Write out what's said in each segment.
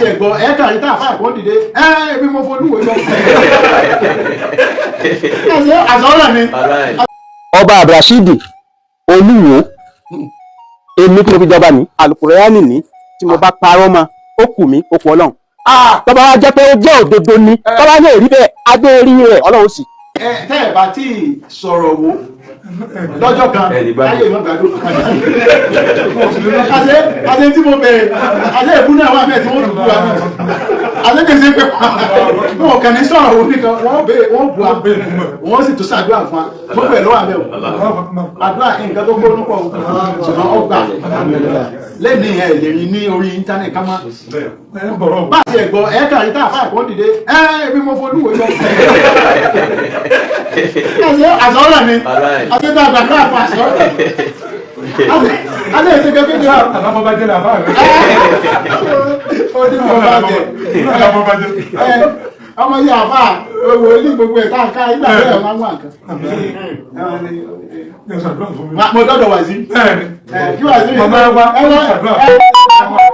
Tiẹ̀ gbọ́ ẹ kàn rí tá àfáà kò dìde ẹ èmi mo folúwo lọ. Àsọ̀rọ̀ mi. Ọba Abdulrasheed Olúwo, èmi tí mo fi jọba ní Alukurani ní, tí mo bá parọ́ mọ́, ó kù mí, ó kù Ọlọ́run. Tọ́ba wa jẹ́ pé ó jẹ́ òdodo ni, tọ́ba ní òrí bẹ́ẹ̀, adé orí rẹ̀ Ọlọ́run sì. Ẹ tẹ́ ẹ bá tí ì sọ̀rọ̀ wò lọ́jọ́ kan láyé ìmọ̀ gbàdúrà. Àṣẹ tí mo bẹ̀rẹ̀, àṣẹ ìbú náà wà bẹ́ẹ̀ tí wọ́n tún bú wa náà. Àṣẹ kìí ṣe pé wọn kàn ní sọ̀rọ̀ wò nìkan, wọ́n bẹ̀rẹ̀, wọ́n bu wa, wọ́n sì tún ṣàdúrà fún wa. Gbogbo ẹ̀ ló wà bẹ́ẹ̀ o. Àdúrà nǹkan tó gbóná pọ̀ o, ṣùgbọ́n ó gbà lẹ́nu ẹ̀ lè rí ní orí íńtánẹ̀tì ká má bá a tiẹ̀ gbọ́. Ẹ kàn rí tá àfáà kò dìde ẹ èmi mo folúwo lọ. Àsọ̀rọ̀ mi, àti tá a gbàgbọ́ àpò àsọ̀rọ̀ àti èsì kékeré ní Àlàfọ́bàjẹ́ làbá rẹ̀. Ó ní mo bá jẹ. Àlàfọ́bàjẹ́. Ọmọ yìí, àfáà owó ilé, gbogbo ẹ̀ tá a ká ìgbà bẹ́ẹ̀ máa ń wà nǹkan. Ẹ ṣàdúrà fún mi. Mo dọ́dọ̀ wá sí. Bẹ́ẹ̀ni. Kí wá sí. Màmá wa ṣàdúrà.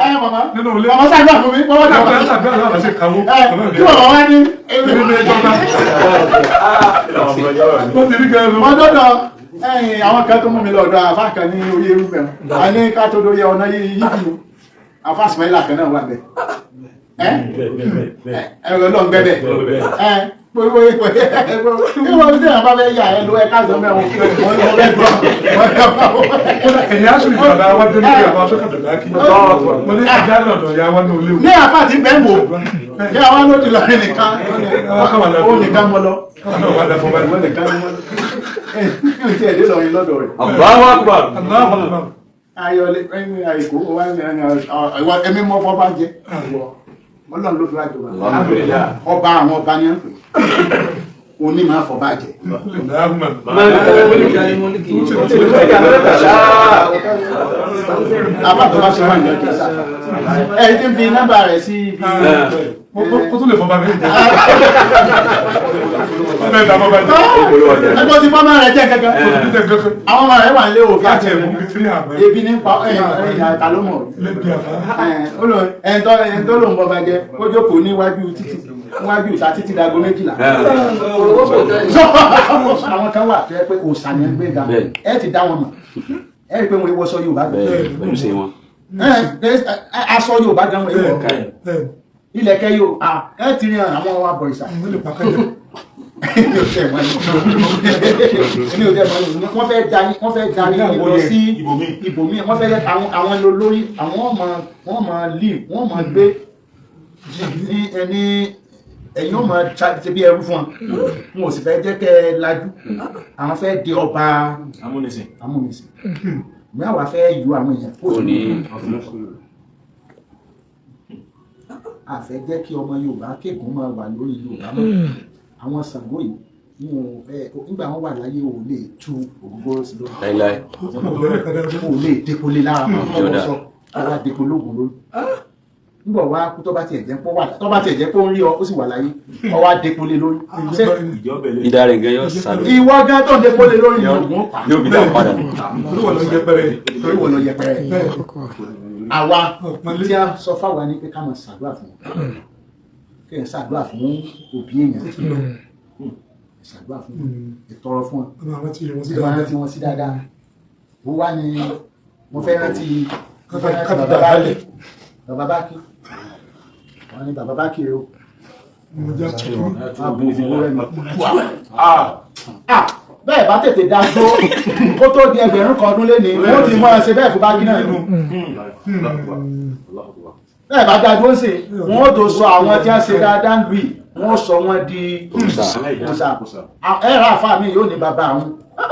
Ẹ màmá. Nínú ilé. Màmá ṣàdúrà fún mi. Màmá Màmá ṣàdúrà. ṣàdúrà náà ṣe kàwó. Kí màmá wá ní. Èmi ní ìjọba. Ó ti rí gan-an. Mo dọ́dọ̀ ẹ̀yìn àwọn kan tó mú mi lọ́dọ̀ àfá kan ní orí erúfẹ́ a ní ká tó dórí ọ̀nà yìí yìí, àfá Ismaila kan náà wà bẹ́ẹ̀. Ẹ̀rọ lọ́n gbẹ́bẹ̀ ẹ gbogbo ìpè ìwọ tí àwọn bá fẹ́ yà ẹ lọ ẹ ká sọ mẹ́wọ̀n wọ́n lọ bẹ́ẹ̀ gbọ́. Kódà ẹ̀yìn aṣọ ìjọba wa dé lórí àwọn aṣọ kàdàkì. Mo ní ajá lọ́dọ̀ ya wa ní olé ní àfá tí bẹ́ẹ̀ wò kí àwọn ló ti lọ nìkan, ó nìkan mọ́ lọ. Náà wà láfọ́bàjẹ́. Ó nìkan mọ́ lọ ẹ̀ ní tí ẹ̀ dé lọrin lọ́dọ̀ rẹ̀. Allahu Akbar. Allahu Akbar. Ayọ̀lẹ̀ ẹ̀mí àìkú wá ní ẹ̀wọ̀ ẹ̀mí mọ́ fọ́ bá jẹ́ Ọlọ́run ló fi wá jọba. Alhamdulillah. Ọba àwọn ọba ní ẹ̀pẹ̀ òní máa fọ́ bá jẹ́. Allahumma. Àbá tó bá ṣe wà ní ọjọ́ sáà ẹ̀ tí ń fi nọ́mbà rẹ̀ sí ibi. Ó tún lè fọba mi jẹ. Bẹ́ẹ̀ ni àfọ́bàjẹ́. Ẹgbọ́n ti fọ́nà rẹ̀ jẹ́ kankan. Kò ní jẹ́ kankan. Àwọn ọmọ rẹ̀ wà nílé òfin Láti àti ẹ̀mú kìtìrì àmọ́. Ebi ní pa ẹ̀yìn ta ló mọ̀. Lẹ́bi àfá. Ẹ̀ńtọ́ ló ń bọ́ bá jẹ́ ó jókòó níwájú títì, níwájú ìta títí dago 12. Àwọn kan wà tó yẹ pé òòṣà ni ẹ ń gbé ga, ẹ ti dá wọn mọ̀, ẹ rí i pé wọn wọṣọ Yorùbá gan. Pẹ̀lú ṣe wọn. Aṣọ Yorùbá gan wọn wọ, ilẹ̀kẹ̀ yóò ẹ ti rí àwọn abọ̀rìṣà. Wọ́n lè pàkàjẹ́. Èmi ò tẹ̀ wọ́n ní, èmi ò tẹ̀ wọ́n ní. Wọ́n fẹ́ darí, wọ́n fẹ́ darí lọ sí ibòmíì. Wọ́n fẹ́ àwọn lórí àwọn ọmọ wọ́n máa live, wọ́n máa gbé ní ẹni ẹ̀yin ó máa ṣe bí ẹrú fún wọn. Wọn ò sì fẹ́ jẹ́ kẹ́ ẹ lajú. Àwọn fẹ́ di ọba Amúnisìn. amúnisìn ní àwa fẹ́ yọ àwọn èèyàn kó ní àfẹ́ jẹ́ kí ọmọ Yorùbá kéèkùn máa wà lórí Yorùbá mọ́. Àwọn Ṣàngó yìí wọn ò ẹ nígbà wọn wà láyé, ò lè tu ògógóró sí lórí. Láíláí. Ò lè dépolé lára mọ́ ọwọ́ sọ ọwọ́ àdépò lóògùn lórí nígbà wá kú. Tó bá tiẹ̀ jẹ́ pé ó wà, tó bá tiẹ̀ jẹ́ pé ó ń rí ọ, ó sì wà láyé, ọwọ́ àdépolé lórí. Ṣé Ìdá rẹ̀ gan yóò sá lọ. Ìwọ gan tó ń dépolé lórí ni ògùn ó pa. Yóò fi dá padà. Torí wọ́n lọ yẹpẹrẹ. Torí wọ́n lọ yẹpẹrẹ. Àwa tí a sọ fáwa ni pé ká máa ṣàdúrà fún wọn, kí ẹ ṣàdúrà fún òbí èèyàn, ṣàdúrà fún wọn, ìtọrọ fún wọn. Ọmọ àwọn tí wọ́n sí ẹ máa dáadáa. Rántí wọn sí dáadáa. Ó wá ní mo fẹ́ rántí, mo fẹ́ rántí Ká fi bàbá dàbálẹ̀. Bákì, bàbá Bákì wọn ní bàbá Bákì rẹ o. Mo já tuntun. Wọn bú owó rẹ nù. Ah, bẹ́ẹ̀ bá tètè dá gbó kó tó di 1000 ọdún lé ní wọ́n ti mọ́ ẹ ṣe bẹ́ẹ̀ fún Bákì náà nù. Bẹ́ẹ̀ bá dá dúró sí, wọ́n ó tó sọ àwọn tí wọ́n ṣe dáadáa ń lù yìí, wọ́n sọ wọ́n di òòṣà. Ẹ rà àfa mi yóò ní bàbá àwọn,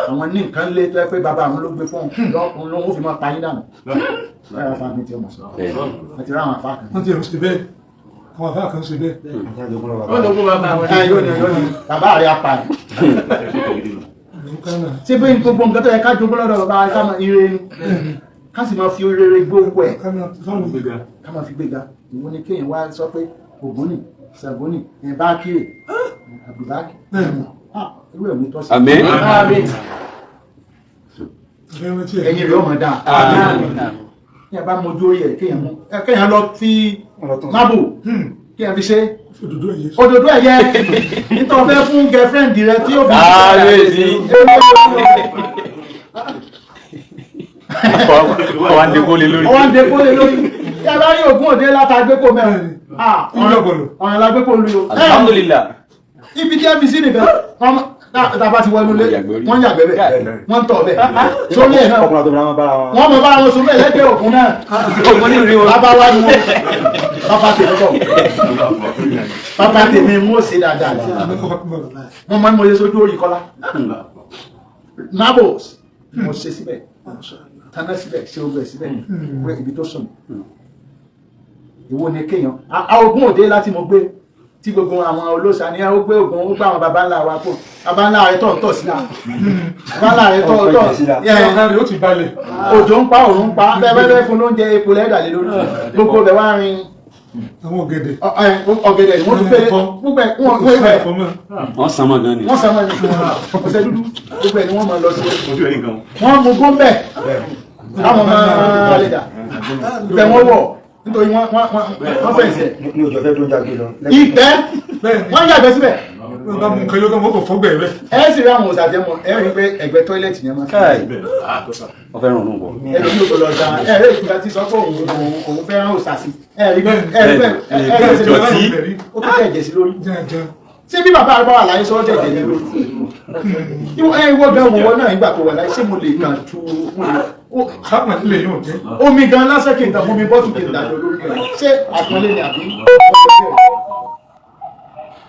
àwọn ní nǹkan lé tó yẹ pé bàbá àwọn ló gbé fún òun, ló ń fi máa pa yín dànù. Ẹ rà àfa mi tí ó mọ̀ sọ, wọ́n ti rà àwọn àfa kan. Wọ́n ti ẹ̀rù ṣe bẹ́ẹ̀. Àwọn àfáà kan ṣe bẹ́ẹ̀. Ó lógún bàbá wọn. Ẹ yóò ní bàbá rẹ̀ apá ẹ̀. Kánà. Ṣé bí gbogbo nǹkan tó yẹ ká jogún lọ́dọ̀ bàbá, ká máa ire ni, ká sì máa fi rere gbogbo ẹ̀. Kánà fáwọn Gbéga. Ká máa fi gbéga. Ìwọ ni kéèyàn wá sọ pé Ògún ni, Ṣàngó ni, ẹ̀ bá kírè Abdulbaki, irú ẹ̀ ní tọ́sí. Àmín. Àmín. Àfẹ́ rántí ẹ̀. Ẹ̀yin rẹ̀ ọmọ dáa. Àmín. Ní àbá mojú orí ẹ̀ kéèyàn mú kéèyàn lọ fi mábò kéèyàn fi ṣe òdòdó ẹ̀yẹ nítorí fẹ́ fún girlfriend rẹ tí ó fi. Kábíyèsí. Ọwọ́ ń dekó lé lórí. Ọwọ́ ń dekó lé lórí. Tí a bá rí ògùn òde látàgbé kò mẹ́rin. Ọ̀ràn la gbé kò lu o. Alhamdulillah. Ibi tí NBC nìkan tàbá ti wọnú ilé wọ́n yàgbẹ́ bẹ̀ wọ́n ń tọ̀ bẹ̀ sórí ẹ̀ náà wọ́n mọ̀ bára wọn sọ bẹ́ẹ̀ lẹ́gbẹ̀ẹ́ òkun náà bàbá wa ni wọ́n bàbá tèmi kọ̀ bàbá tèmi mú òsè dáadáa wọ́n mọ̀ ní mo ṣe sójú orí kọ́lá marbles mo ṣe síbẹ̀ taná síbẹ̀ ṣe ogun ẹ̀ síbẹ̀ pé ibi tó sùn ìwo ni kéèyàn ogún òde láti mo gbé tí gbogbo àwọn olóòṣà ní ó gbé ògùn ó gbé àwọn baba ńlá wa kó baba ńlá rẹ tọ̀ ń tọ̀ síra baba ńlá rẹ tọ̀ tọ̀ ọ̀gá rẹ̀ ó ti balẹ̀. Òjò ń pa òrùn ń pa bẹ́ẹ̀ bẹ́ẹ̀ fún lóúnjẹ epo lẹ́dà lé lórí gbogbo bẹ̀ wá rin àwọn ọ̀gẹ̀dẹ̀. Ọ̀gẹ̀dẹ̀ wọ́n tún pé gbogbo ẹ̀ wọ́n Wọ́n san mọ́ gan ni. Wọ́n san mọ́ ni ọ̀sẹ̀ dúdú gbogbo ẹ̀ ni wọ́n máa lọ sí. Wọ́n mú gómẹ̀ láwọn máa lè dà ibẹ̀ wọ́n wọ̀ nítorí wọ́n fẹ̀sì ẹ̀. Ní òjò fẹ́ tó ń jáde lọ. Ìgbẹ́ wọ́n yàgbẹ́ síbẹ̀. Wọ́n bá mú nǹkan yóò kàn wọ́n kò fọ́gbẹ̀ rẹ̀. Ẹ sì rí àwọn òṣàjẹ́ mọ̀ ẹ rí pé ẹ̀gbẹ́ tọ́ílẹ̀tì yẹn máa fi. Wọ́n fẹ́ràn òun bọ̀. Ẹlòmíì ò lọ da ẹ rí ìgbà tí sọ pé òun fẹ́ràn òṣàsì. Ẹ rí ẹ rí ẹ rí ó tó jẹ́ ẹ̀jẹ̀ sí lórí. Ṣé bí bàbá àgbà wà láyé sọ jẹ̀jẹ̀ ní lórí? Ìwọ gan wò wọ́n náà nígbà tó wà láyé ṣé mo lè kàn tu Sápàlẹ̀ yóò jẹ́. Omi gan lásán kí n tàn fún mi bọ́tù kí n dàjọ lórí rẹ̀. Ṣé àpọ́nlé ni àbí?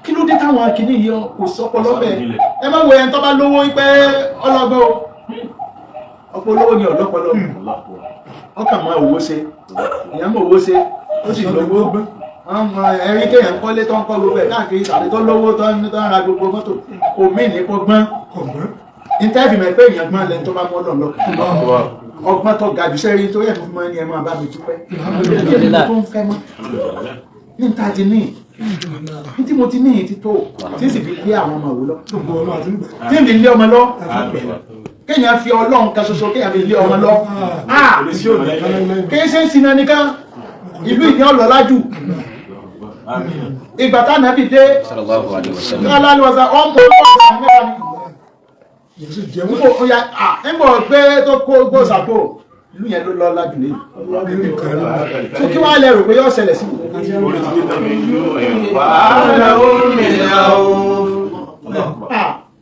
Kí ló dé táwọn akíní yìí kò sọpọlọ bẹ́ẹ̀? Ẹ má wo ẹni tó bá lówó pé ọlọ́gbọ́n o. Ọ̀pọ̀ olówó ni ọ̀lọ́pọlọ. Ọkàn mọ òwò ṣe. Èèyàn mọ òwò ṣe. Ó sì lówó. Ẹ̀rí kéèyàn ń kọ́lé tó ń kọ́ gbogbo ẹ̀ káàkiri tàbí tó lówó tó ń ra gbogbo mọ́tò. Kò mí ní kó gbọ́n. Ìtẹ́fì mẹ́ pé èèyàn gbọ́n lẹni tó bá mọ́ Ọlọ́run lọ́kàn. Ọgbọ́n tó ga jù sẹ́rí tó yẹ fún mọ́ ẹni ẹ máa bá mi dúpẹ́. Kí ni tó ń fẹ́ mọ́? Ní ta ti ní ní tí mo ti ní ti tó tí sì fi lé àwọn ọmọ wò lọ. Tí mi lé ọmọ lọ. Kéèyàn fi Ọlọ́run kan ṣoṣo kéèyàn fi lé ọmọ lọ. Kì í ṣe ń sinmi nìkan ìlú ìní ọlọ́lá jù. Ìgbà tá nàbì dé aláàlúwàsá ọmọ ọlọ́run mẹ́ta ni. Nbọ̀ gbé tó kó gbósàpò ìlú yẹn ló lọ́lá jù lẹ́yìn. Tó kí wàá lẹ́rù pé yóò ṣẹlẹ̀ sí.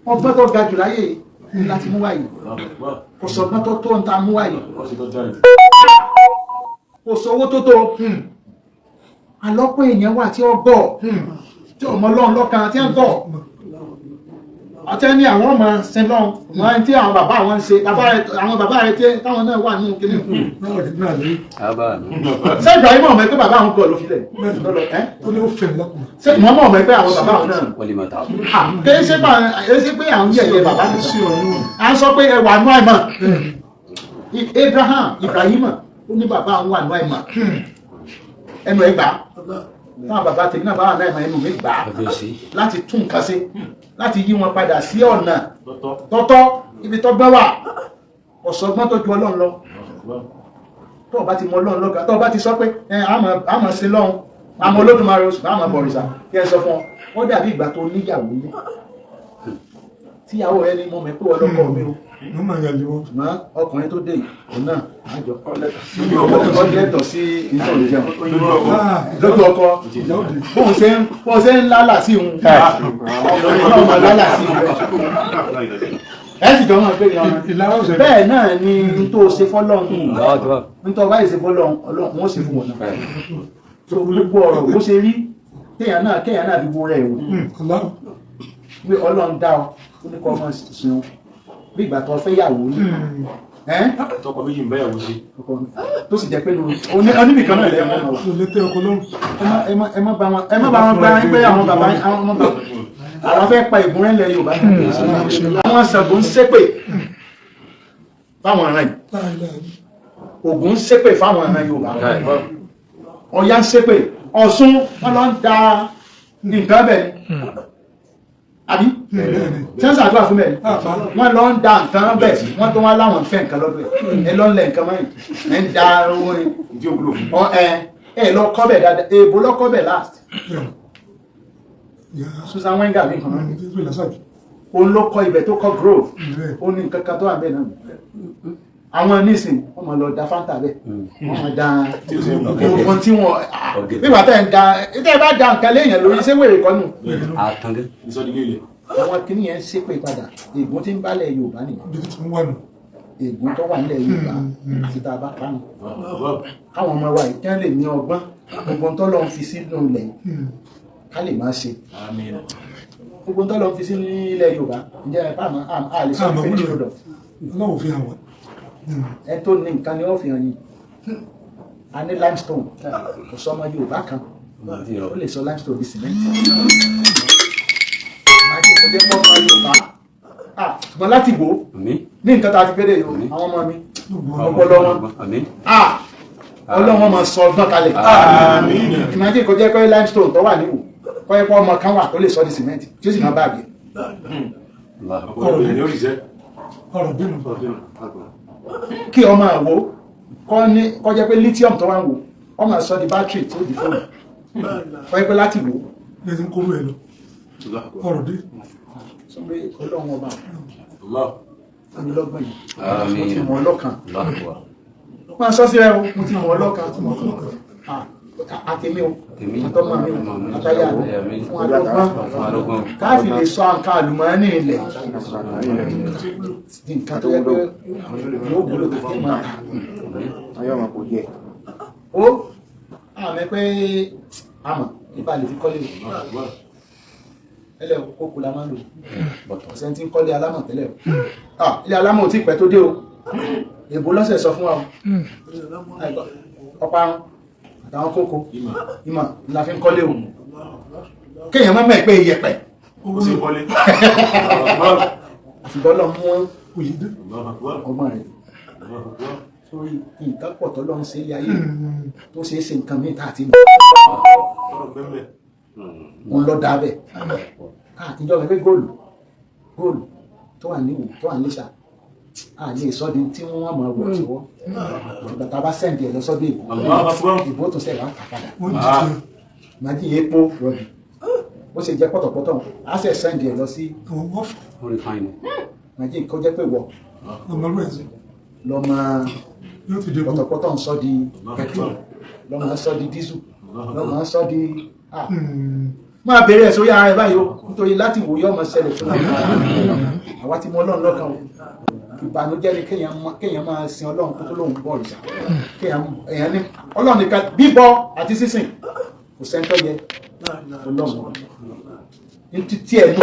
Ọgbọ́n tó ga jù láyé láti mú wáyé. Kò sọgbọ́n tó tó ń ta mú wáyé. Kò sọ owó tó tó. Àlọ́pọ̀ èèyàn wà tí ó gọ̀ tí ọmọ Ọlọ́run lọ́kàn tí ń gọ̀ àti ẹni àwọn ọmọ sin lọ́hùn wọn tí àwọn bàbá wọn ń ṣe àwọn bàbá rẹ tí táwọn náà wà nínú kíní. Ṣé Ibrahim ọmọ ẹgbẹ́ bàbá àwọn gọ̀ ló fi lẹ̀? Ṣé ìmọ̀ọ́mọ̀ ọmọ ẹgbẹ́ àwọn bàbá àwọn náà? Kì í ṣe pé àwọn yẹ̀yẹ́ bàbá nìkan. À ń sọ pé ẹwà nú àìmọ̀. Abraham Ibrahim ó ní bàbá àwọn wà nú àìmọ̀. Ẹnu ẹ gbà táwọn bàbá tèmi náà bá wà láìmọ̀ ẹnu mi gbà á láti tún nǹkan ṣe láti yí wọn padà sí ọ̀nà tọ́tọ́ ibi tọ́gbọ́n wà ọ̀sọ́gbọ́n tó ju Ọlọ́run lọ. Tó o bá ti mọ Ọlọ́run lọ́gàá tó o bá ti sọ pé àmọ̀ sí lọ́hun àmọ̀ Olódùmarè oṣù àmọ̀ bọ̀rìṣà kí ẹ sọ fún ọ ó dàbí ìgbà tó níyàwó ní tíyàwó rẹ ni mo mọ̀ pé ọlọ́kọ mi o ṣùgbọ́n ọkùnrin tó dé yìí òun náà àjọ ọlẹ́tọ̀ sí ìtàn ìjẹun lójú ọkọ bóun ṣe ń lálà sí òun ọmọ lálà sí òun ẹ sì jọ máa gbé ní ọmọ bẹ́ẹ̀ náà ni n tó ṣe fọ́lọ́run n tó báyìí ṣe fọ́lọ́run Ọlọ́run ó sì fún wọn náà tó gbogbo ọ̀rọ̀ bó ṣe rí kéèyàn náà kéèyàn náà fi wo rẹ̀ wò pé Ọlọ́run dá ọ ó ní kọ́ ọmọ sìn ọ́ bí ìgbà tó fẹ́ yàwó ní. Tọkọ méjì ń báyàwó sí. Tó sì jẹ́ pé oníbìkan náà lẹ́yìn ọmọ wa. Ẹ má bá wọn gba pé àwọn bàbá àwọn fẹ́ pa ìgúnrẹ́ ilẹ̀ Yorùbá. Àwọn Ṣàngó ń ṣépè fáwọn ọ̀ràn yìí. Ògún ń ṣépè fáwọn ọ̀ràn Yorùbá. Ọya ń ṣépè. Ọ̀ṣun wọn lọ ń da nǹkan bẹ̀ ni. Àbí tí wọ́n ṣàdúrà fún bẹ́ẹ̀ wọ́n lọ ń da nǹkan bẹ̀, wọ́n tó wọ́n láwọn fẹ́ nǹkan lọ́dọ̀ ẹ̀, ẹ lọ ń lẹ̀ nǹkan mọ́yìn, ẹ̀ ń da owó ni ẹ lọ kọ́ bẹ̀ dáadáa. Èèbó lọ kọ́ bẹ̀ last, Susan Wenger bí nǹkan náà òun ló kọ́ ibẹ̀ tó kọ́ Grove. Ó ní nǹkan kan tó wà bẹ́ẹ̀ náà. Àwọn nísìn wọ́n máa lọ da Fanta bẹ́ẹ̀, wọ́n máa da nǹkan tí wọ́n nígbà tẹ́ ń da, tẹ́ ẹ bá da nǹkan léèyàn lórí, ṣé wèrè kọ́ nù? Àwọn kìíní yẹn ń ṣépè padà. Ègún tí ń bálẹ̀ Yorùbá nìyẹn, ègún tó wà nílẹ̀ Yorùbá àti tá a bá pa nù káwọn ọmọ wa yìí kí wọ́n lè ní ọgbọ́n gbogbo tó lọ́n fi sínú ilẹ̀ ká lè máa ṣe gbogbo tó lọ́n fi sínú ilẹ̀ Yorùbá. Ǹjẹ́ ẹ bá a lè sọ finish product ẹ tó ní nǹkan ni ó fi hàn yín. A ní limestone, kò sọ ọmọ Yorùbá kan ó lè sọ limestone di cement. Kò jẹ́ pọ́ ọmọ Yorùbá ṣùgbọ́n láti wò ó ní nǹkan tá a ti gbé dé yìí, àwọn ọmọ mi ọpọlọ wọn Ọlọ́run máa sọ ọgbọ́n kalẹ̀. Ìmájì kò jẹ́ pé limestone tó wà níwò kọ́ ẹ pọ́ ọmọ kan wà tó lè sọ di cement tí ó sì máa bàjẹ́. Kí ọmọ àwo kọ́ jẹ́ pé lithium tó wà ń wò ọmọ sọ di battery tó di fóònù kọ́ ẹ pé láti wò. Ọlọ́run ọba ọlọ́gbọ̀n yìí mo ti mọ̀ ọlọ́kan wọ́n sọ sí ẹ o, mo ti mọ̀ ọlọ́kan àtẹ̀mí o, àtọmọ mi o, àtàyà mi, fún alọ́gbọ́n káàfin lè sọ àǹkà àlùmọ́ọ́nì ilẹ̀ di nǹkan tó yẹ pé yóò wúlò tó fi máa ta. Ó àmì pé àmọ̀ nípa lè fi kọ́lé ẹlẹ́ kókó la máa ń lò. Ọ̀sẹ̀ tí ń kọ́lé alámọ̀ tẹ́lẹ̀ o, ilé alámọ̀ ò tí pẹ́ tó dé o. Èbó lọ́sẹ̀ sọ fún wa o, ọparun àtàwọn kókó ìmọ̀ la fi ń kọ́lé o. Kéèyàn má mọ̀ pé iyẹ̀pẹ̀ àfìgbọ́ lọ mú ọgbọ́n rẹ̀ sórí nǹkan pọ̀ tó lọ́n ṣe ilé ayé tó ṣe é ṣe nǹkan míì tá a ti mọ̀ òun lọ dà bẹ́ẹ̀. Ìjọba pé góòlù góòlù tó wà níwò tó wà níṣà a lè sọ di tí wọ́n máa wọ̀ sọ́wọ́ ìgbà tá a bá sẹ́ǹdì ẹ̀ lọ sọ́dọ̀ ìbò ìbò tó sẹ̀ wá kà padà màdí epo rọ̀bì ó ṣe jẹ́ pọ̀tọ̀pọ̀tọ̀ á sẹ̀ sẹ́ǹdì ẹ̀ lọ sí màdí kó jẹ́ pé wọ̀ lọ́mọ pọ̀tọ̀pọ̀tọ̀ ń sọ di petrol, lọ́mọ sọ di diesel, lọ́mọ sọ di máa bèèrè ẹ̀ sórí ara ẹ̀ báyìí o, nítorí láti wòye ọmọ ṣẹlẹ̀ fún wa. Àwa ti mọ Ọlọ́run lọ́kàn o. Ìbànújẹ́ ni kéèyàn máa sin Ọlọ́run kó tó lóun bọ̀ òrìṣà. Kéèyàn ní Ọlọ́run nìkan bíbọ àti sísìn kò sẹ́ńtọ́ yẹ Ọlọ́run ní títí ẹnu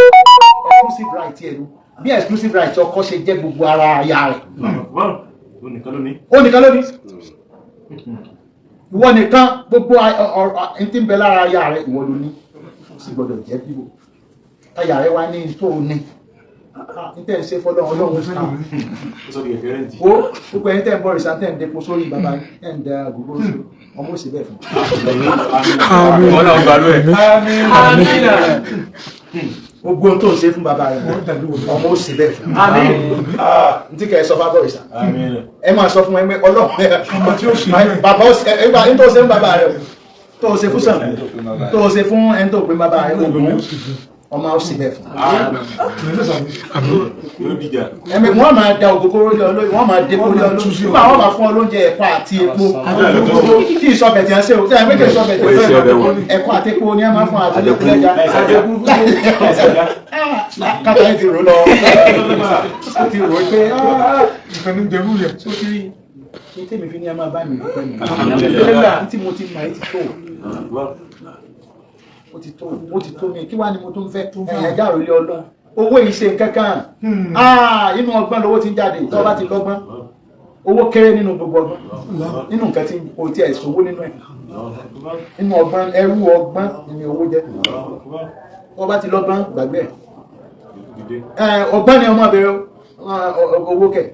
exclusive right ẹnu bí exclusive right ọkọ ṣe jẹ́ gbogbo ara aya rẹ̀. Ó nìkan ló ní ìwọ nìkan gbogbo ọ̀rọ̀ tí ń bẹ lára aya rẹ̀ ìwọ ló ní, ó sì gbọdọ̀ jẹ́ bíbò táyà rẹ̀ wá ní tó o ní ní tẹ́ ń ṣe fọ́lọ́ Ọlọ́run ká ó gbogbo ẹni tẹ́ ń bọ̀ rìsà tẹ́ ń depo sórí bàbá tẹ́ ń da gbogbo sórí ọmọ òsì bẹ́ẹ̀ fún. Gbogbo ohun tó ń ṣe fún bàbá rẹ̀ ọmọ òsì bẹ́ẹ̀ fún. N tí kẹ́ ẹ sọ fún abọ́ rìsà ẹ máa sọ fún ẹ pé Ọlọ́run bàbá ẹ tó ṣe fún bàbá rẹ̀ tó ṣe fún sàn tó ṣe fún ẹni tó pè bàbá rẹ̀ ògùn ọmọ òsì bẹ́ẹ̀ fún. Ẹ̀mí wọ́n máa da ògógóró lé ọ lórí, wọ́n máa depo lé ọ lórí, nígbà wọ́n máa fún ọ lóúnjẹ ẹ̀kọ́ àti epo tí ìsọbẹ̀ tí a ń ṣe o, tí a ń pè ìsọbẹ̀ tí a ń ṣe ẹ̀kọ́ àti epo ni a máa fún àti epo lẹ́ja. Kàtà yìí ti rò lọ, ó ti rò pé sókiri kí tèmi fi ní a máa bá mi dúpẹ́ nù tí mo ti mọ̀ ẹ́ ti tó. Ó ti tó mi, kí wá ni mo tún fẹ́? Ẹ̀yìn ẹja àròlé Ọlọ́run owó yìí ṣe nǹkan kan inú ọgbọ́n lówó ti ń jáde. Tó bá ti lọ́gbọ́n owó kéré nínú gbogbo ọgbọ́n nínú nǹkan tí o ti ẹ̀ sówó nínú ẹ̀ nínú ọgbọ́n ẹrú ọgbọ́n ni owó jẹ́. Tó bá ti lọ́gbọ́n gbàgbé ẹ̀ ọgbọ́n ni ọmọ abẹ́rẹ́ owó kẹ̀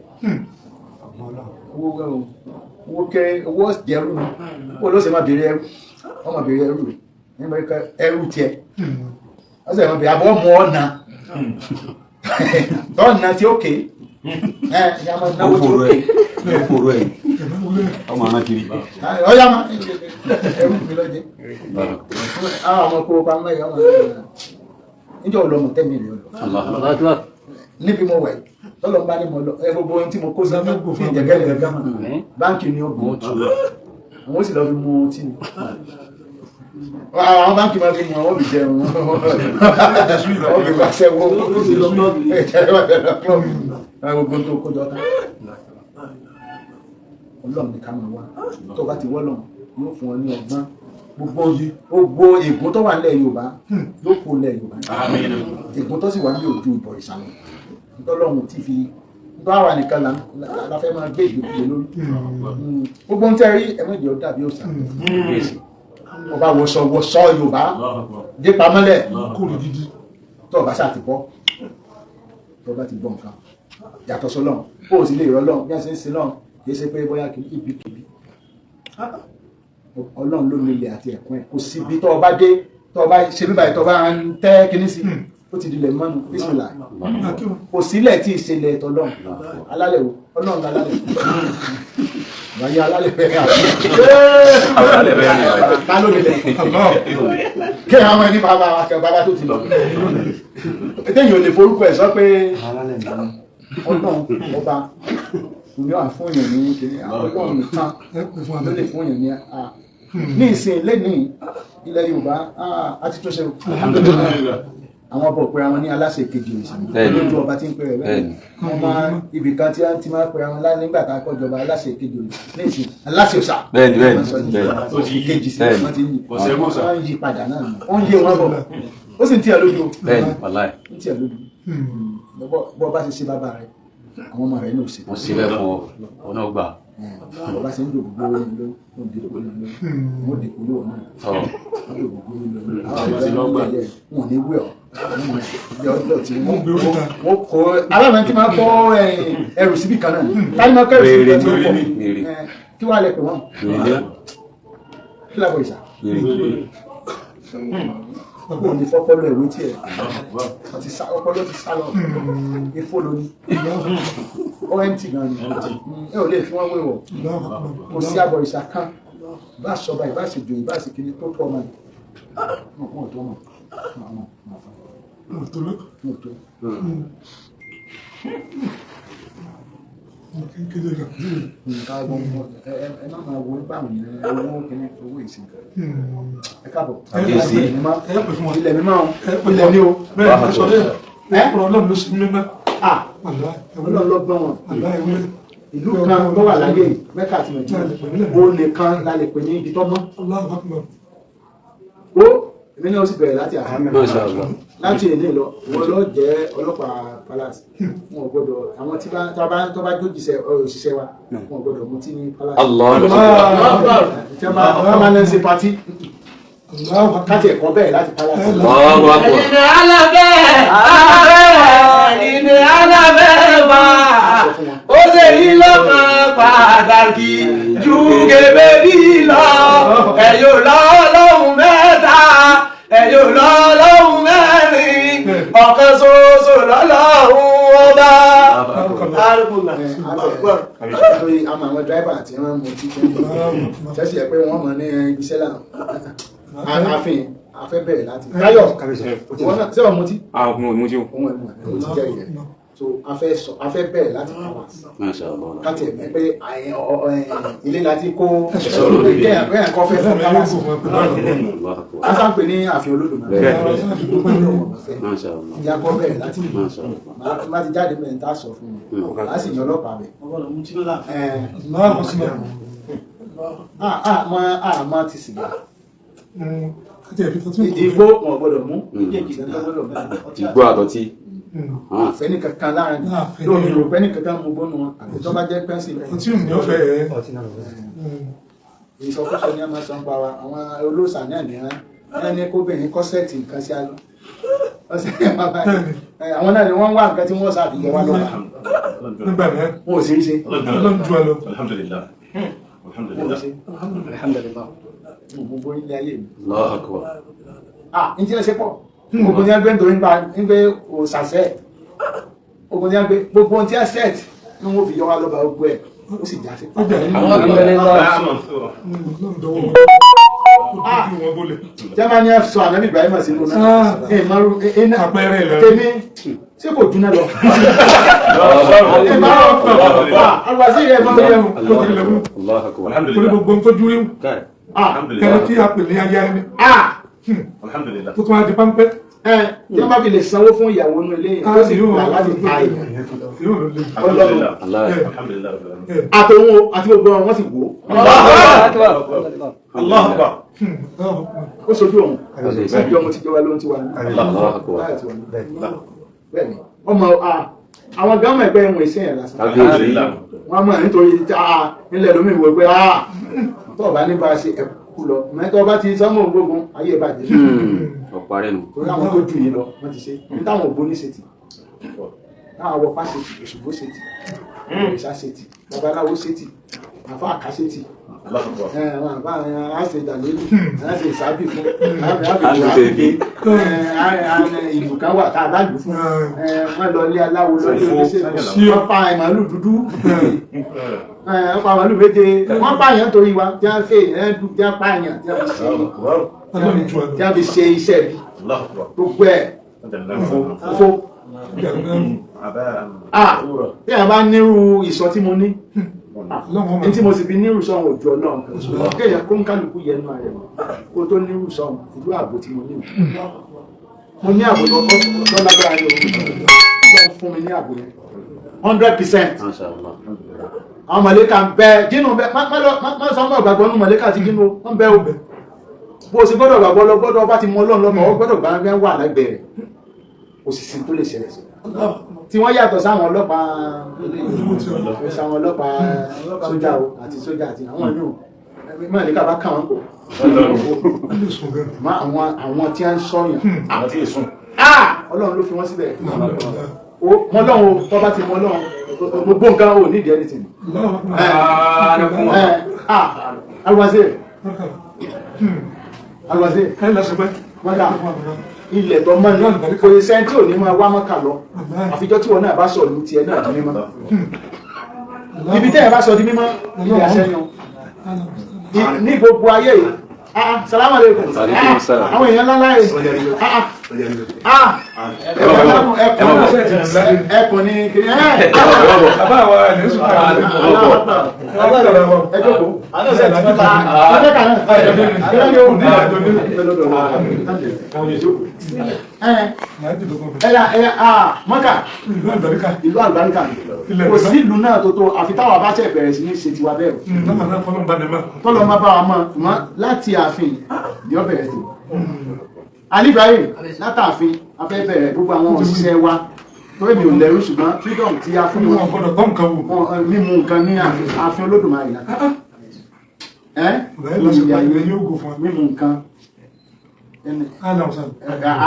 owó kéré owó jẹ́rú ni owó ló ṣe máa béèrè ẹrú ọmọ béèrè ẹrú rẹ̀ ẹrú tiẹ̀ ọsẹ ìwọ̀n bẹ̀ àbọ̀ mọ́ ọ̀nà Tọ́ọ̀nà tí ó ké ẹ ìyá máa náwó tí ó ké. Ó fòrò ẹ̀ ọmọ aràn kiri. Ọyá máa ẹrú mi lọ́jẹ́. Àwọn ọmọ kó pamọ́ ẹ̀yọ́ máa níjọ́ ọlọ́mọ tẹ́mi rẹ̀ lọ. Níbi mo wẹ̀ tọ́lọ́ bá ní mo lọ ẹ gbogbo ohun tí mo kó sí ní ìjẹ̀gẹ́lẹ̀ gánà báńkì ni ó gbọ́ àwọn ó sì lọ fi mu ọtí ni. Àwọn báńkì máa fi mu àwọn òbí jẹun wọ́n fi gbàṣẹ wo gbogbo tó kó jọ tán. Ọlọ́run ní ká máa wá tó bá ti wọ́ lọ́run yóò fún ọ ní ọgbọ́n gbogbo ègún tó wà nílẹ̀ Yorùbá yóò kó nílẹ̀ Yorùbá ègún tó sì wà ní ojú ìbọ̀rìṣà lọ ntọ́lọ́run tí fi ntọ́ àwa nìkan la fẹ́ máa gbé ìgbèkúgbè lórí gbogbo ń tẹ́ rí ẹ̀mẹ́jì ó dàbí òòṣà ọba wọṣọ wọṣọ Yorùbá dé pamọ́lẹ̀ tó ọba ṣáà ti bọ́ tó ọba ti bọ́ nǹkan yàtọ̀ sọlọ́run kó o sì lè rọ́ lọ́run bí wọ́n ṣe ń sin lọ́run kì í ṣe pé bóyá ibikíbi Ọlọ́run ló ní ilẹ̀ àti ẹ̀kún ẹ̀ kò síbi tó ọba dé tó ọba ṣe bíbá tó ọba ń tẹ́ kíní sí ó ti dilẹ̀ mọ́nu bísímìlà kò sílẹ̀ tí ìṣẹ̀lẹ̀ tọ́lọ́run alálẹ̀ wo Ọlọ́run alálẹ̀ wáyé alálẹ̀ bẹ́ẹ̀ alálẹ̀ bẹ́ẹ̀ ni ta ló nílẹ̀ kí àwọn ẹni bàbá bàbá tó ti lọ téèyàn ò lè forúkọ ẹ̀ sọ pé Ọlọ́run ọba ní wà fún èèyàn ní kíní Ọlọ́run nìkan ló lè fún èèyàn ní a ní ìsìn lẹ́nìí ilẹ̀ Yorùbá a ti tún ṣe àwọn ọba òpera wọn ní aláṣẹ kejì òsì lójú ọba tí ń pè rẹ bẹ́ẹ̀ wọn máa ibì kan tí wọn ti máa pera wọn nígbà tá a kọ́ jọba aláṣẹ kejì òsì ní ìsìn aláṣẹ òsà bẹ́ẹ̀ni bẹ́ẹ̀ni kejì sí wọn ti ń yí wọn ń yí padà náà wọn ń yé wọn bọ̀ ó sì ń tiẹ̀ lójú bẹ́ẹ̀ni wàláì ń tiẹ̀ lójú bọ́ bá ṣe ṣe bàbá rẹ àwọn ọmọ rẹ ní òsè. wọ́n ṣe bẹ́ẹ̀ fún ọ ọ náà gbà. Bọ́ bá ṣe ń dògbò lórí ló ń dìbò lórí ló ń dìbò lórí náà ń dògbò lórí lórí wọn ò ní wẹ̀ ọ́ wọ́n kó aláwọ̀ tí máa kó ẹrù síbì kan náà táyì máa kó ẹrù síbì kan tí wọ́n pọ̀ kí wàá lẹ pè wọ́n kí làbọ̀ ìsà kò ní fọpọlọ ìwé tiẹ̀ ti sá ọpọlọ ti sá lọ ifo lóní omt gan ni ẹ ò lè fi wọn wéwọ kò sí àbọ̀ ìsà kan bá sọba ìbá sì jòyè bá sì kiri tó tó ọmọ yìí wọn ò tó ọmọ wọn ò tó. Ẹ má máa wo báwọn yẹn owó kìíní owó ìsìn ẹ káàbọ̀ ilẹ̀ mímọ́ ilẹ̀ ní o. Ọlọ́run ló sì mímọ́. Ọlọ́run ló gbọ́n wọn. Ìlú kan tó wà láyé Mẹ́kà àti Mẹ̀dínà ó nìkan la lè pè ní ibi tó mọ́. Ó èmi náà ó sì bẹ̀rẹ̀ láti àhámẹ́ láti èní lọ wọn lọ jẹ́ ọlọ́pàá palace wọn ò gbọ́dọ̀ àwọn tí bá tó bá jójìṣẹ́ òṣìṣẹ́ wa wọn ò gbọ́dọ̀ mutí ní palace. Tí wọ́n bá ń ṣe patí káti ẹ̀kọ́ bẹ̀rẹ̀ láti palace. Ìní alábẹ́ ìní alábẹ́ wá ó ṣe yí lọ́kàn pàtàkì ju kébébí lọ ẹ̀yọ́ lọ́lọ́hùn mẹ́ta ẹ̀yọ́ lọ́lọ́hùn mẹ́rin ọ̀kan ṣoṣo lọ́lọ́hùn ọba. Àmọ́ àwọn dráìbà tí wọ́n mú títí ṣẹ́sì ẹ̀ pé wọ́n mọ̀ ní ibiṣẹ́ làwọn àfin afẹ́ bẹ̀rẹ̀ láti. Táyọ̀ ìwọ náà ṣé wọ́n mutí? Àwọn mutí o. Òun ẹ̀mú ẹ̀ ó ti jẹ́ ìyẹn. So afẹ́ bẹ̀rẹ̀ láti palace. Káti ẹ̀mí pé ilé láti kó kéèyàn kọ́ fẹ́ fún palace. A sá ń pè ní ààfin Olódùmarè. Ìyá kọ́ bẹ̀rẹ̀ láti má ti jáde mẹ́rin tá a sọ fún mi. A sì yan ọlọ́pàá bẹ̀. Àmọ́ ti sìgá. Igbó wọn gbọ́dọ̀ mú. Igbó àtọtí. Àfẹ́ni kankan láàrin lómi rò pẹ́ni kankan mú gbónú wọn àti tó bá jẹ́ pẹ́ńsì. Ọtí mi ò fẹ́ ẹ. Ìsọkúsọ ni a máa sọ ń pa wa àwọn olóòṣà náà ní wọn ní kóbìnrin kọ́sẹ̀tì nǹkan sí alọ́. Àwọn náà ni wọ́n ń wá nǹkan tí wọ́n ṣàfihàn wá lọ́wọ́. Nígbà náà. Wọn ò sí rí ṣe. Ọlọ́run ju wa lọ. Alhamdulillah. Wọn ò ṣe. Alhamdulillah. Gbogbo ilé ayé mi. Allahu Akbar. Ah, n tí ẹ ṣe pọ̀. Gbogbo ní ẹgbẹ́ nítorí nípa ń gbé òòṣà. Òṣàṣẹ́ ogun tí wọ́n gbé gbogbo ohun tí wọ́n set ni wọ́n fi yọ wá lọ́ba gbogbo ẹ̀ ó sì já sí. Jẹ́mánì sọ ànábì Ibrahim sínú náà Àpẹẹrẹ ìlànà. tèmi ṣé kò jóná lọ. Àlùwàsí rẹ̀ máa ń yẹun. Allahu akbar. Torí gbogbo ń tójú rí Káì. ẹni tí a pè ní aya ẹni Alhamdulillah. tó tún wá di páńpẹ́. Ẹ tí wọ́n bá fi lè sanwó fún ìyàwó inú ilé yẹn tó sì gbà láti ta èèyàn. Yóò ló le. Ọlọ́run Allah. Alhamdulillah. àtòun o àti gbogbo wọn sì wò ó. Allahu Akbar. Ó sojú òun. Ìjọ mo ti jọba ló ń ti wà ní. Allahu akbar. Láyà ti wà ní. Bẹ́ẹ̀ni, ọmọ àwọn gámà ẹgbẹ́ ìwọ̀n ìsìn ẹ̀ lásán. Kábíyèsí. Wọ́n mọ̀ nítorí tí a nílẹ̀ lómi ìwò pé a tó bá ní bá a ṣe ẹ̀kú lọ. Mẹ́tọ́ bá ti sọ́mọ̀ gbógun ayé ìbàjẹ́. Ọ̀pá rẹ̀ nù. Torí àwọn tó jù yín lọ, wọ́n ti ṣe. Ní táwọn ògbóní ṣe tì. Táwọn awọpá ṣe tì, Òṣùgbó ṣe tì, òrìṣà ṣe tì, babaláwo ṣe tì, àfa àká ṣe tì. Allahu Akbar. Àwọn àbá á ṣe ìdàlélù, á ṣe ìsábì fún, Á ṣe ìfì. ìlú kan wà tá a bá lù fún. Wọ́n lọ ilé aláwo lọ́dún oníṣègùn. Wọ́n pa màálù dúdú, wọ́n pa màálù méje, wọ́n pààyàn torí wa, tí wọ́n fẹ́ èèyàn dùn, tí wọ́n pààyàn, tí wọ́n fi ṣe iṣẹ́ bí Allahu Akbar. gbogbo ẹ̀ fó. Bí a bá nírú ìsọ tí mo ní, ní tí mo sì fi nírú sọ̀hún òjò ọlọ́run kan kéèyàn kó ń kálukú yẹnu ààrẹ kó tó nírú sọ̀hún ìlú ààbò tí mo ní. Mo ní ààbò tó lágbára ní òun lọ́n fún mi ní ààbò yẹn 100%. Masha Allah. Àwọn mọ̀lẹ́kà ń bẹ jínú bẹ má sọ ọmọ ìgbàgbọ́ nù mọ̀lẹ́kà àti jínú wọ́n bẹ o. Bó o sì gbọ́dọ̀ gbàgbọ́ lọ gbọ́dọ̀ bá ti mọ ọlọ́run lọ́mọ ọ gbọ́dọ̀ gbà ń wà lẹ́gbẹ̀ẹ́ rẹ̀ kò sì sí tó lè ṣẹlẹ̀ sí tí wọ́n yàtọ̀ sáwọn ọlọ́pàá sáwọn ọlọ́pàá sójà o àti sójà àti àwọn inú mọ̀lẹ́kà bá kà wọ́n kò má àwọn tí wọ́n ń sọ̀yàn Àwọn tí ì sùn. ọlọ́run ló fi wọ́n síbẹ̀ o mọ ọlọ́run o tọ́ bá ti mọ ọlọ́run gbogbo nǹkan o need anything. Alwazir Alwazir mọ́kà ilẹ̀ tó mọ́ ní kò sí sẹ́ni tí ò ní máa wá mọ́kà lọ àfijọ́ tí wọn náà bá sọ ìlú tiẹ̀ náà di mímọ́ ibi tẹ́yẹ̀ bá sọ di mímọ́ ilẹ̀ àṣẹyàn ní gbogbo ayé yìí. Salamu alaikum. Alaikum salam. Àwọn èèyàn ńlá yìí ẹkùn ní kiri ẹ Bàbá wa ní sùn kàrà. ẹ jókòó mẹ́ka náà ẹ̀yà ẹ̀yà mọ́kà Ìlú àlùbáríkà. ìlú àlùbáríkà kò sí ìlú náà tó tó àfi táwa bá ṣe bẹ̀rẹ̀ sí ní ṣe tiwa bẹ́ẹ̀ tọ́lọ́ má bá wa mọ̀ mọ́ láti ààfin ni ó bẹ̀rẹ̀ sí. Ali Ibrahim látààfin a fẹ́ bẹ̀rẹ̀ gbogbo àwọn òṣìṣẹ́ wa torí mi ò lẹ́rú ṣùgbọ́n freedom tí a fún Wọn gbọ́dọ̀ tọ́ nǹkan wò. wọn mímu nǹkan ní ààfin Olódùmarè náà. Ẹ́ Bẹ́ẹ̀ lọ́sẹ̀ pàdé yóò gò fún wa. mímu nǹkan ẹni Alan sàn.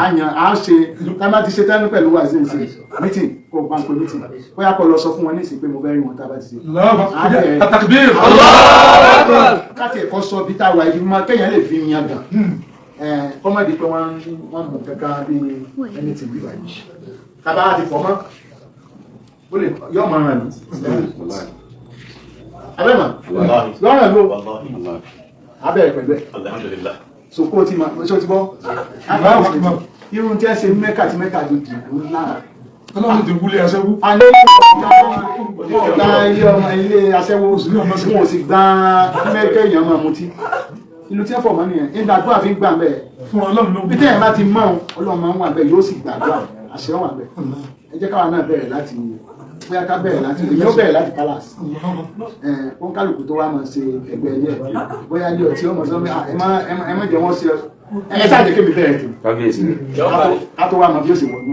àyàn á ṣe tá a bá ti ṣe tán pẹ̀lú wa sí ìsìn meeting kó o bá ń pe meeting bóyá kó lọ sọ fún wọn ní ìsìn pé mo fẹ́ rí wọn tá a bá ti ṣe. Lọ́wọ́ àtàkbír. Káti ẹ̀kọ́ sọ bí tá a wà yìí máa kéèyàn lè fi yan gàn kọ́mọ̀dé pé wọ́n mú kankan bí ẹni tì bí báyìí tàbá àti fọ́mọ́ ó lè yọ ọmọ ràn mí abẹ́mọ̀ lọ́ràn ló abẹ́rẹ́ pẹ̀lú ẹ̀ Alhamdulillah. so kó o ti ma ṣé o ti bọ́ irun tí ẹ ṣe mẹ́kà tí mẹ́kà di dìbò ńlá Ọlọ́run ti wúlé aṣẹ́wó. a ní ọ̀gá ilé ọmọ ilé aṣẹ́wó wọn ò sì gbá mẹ́kẹ́ èèyàn máa mutí ìlú tí ẹ fọ̀ mọ́ nìyẹn ìgbà àdúrà fi ń gbà bẹ́ẹ̀ Fún Ọlọ́run ló bí tẹ́yìn bá ti mọ̀ ọ́n Ọlọ́run máa ń wà bẹ́ẹ̀ yóò sì gbàdúrà àṣẹ wà bẹ́ẹ̀ ẹ jẹ́ káwa náà bẹ̀rẹ̀ láti bóyá ká bẹ̀rẹ̀ láti èmi ó bẹ̀rẹ̀ láti palace ó ń kálukú tó wá máa ṣe ẹgbẹ́ ilé ẹ̀ bóyá ilé ọtí ọmọ sọ ẹ má jẹ́ wọ́n ṣe ẹ sáà jẹ́ kémi bẹ̀rẹ̀ tì Kábíyèsí. ká tó wá mọ bí ó ṣe wọnú.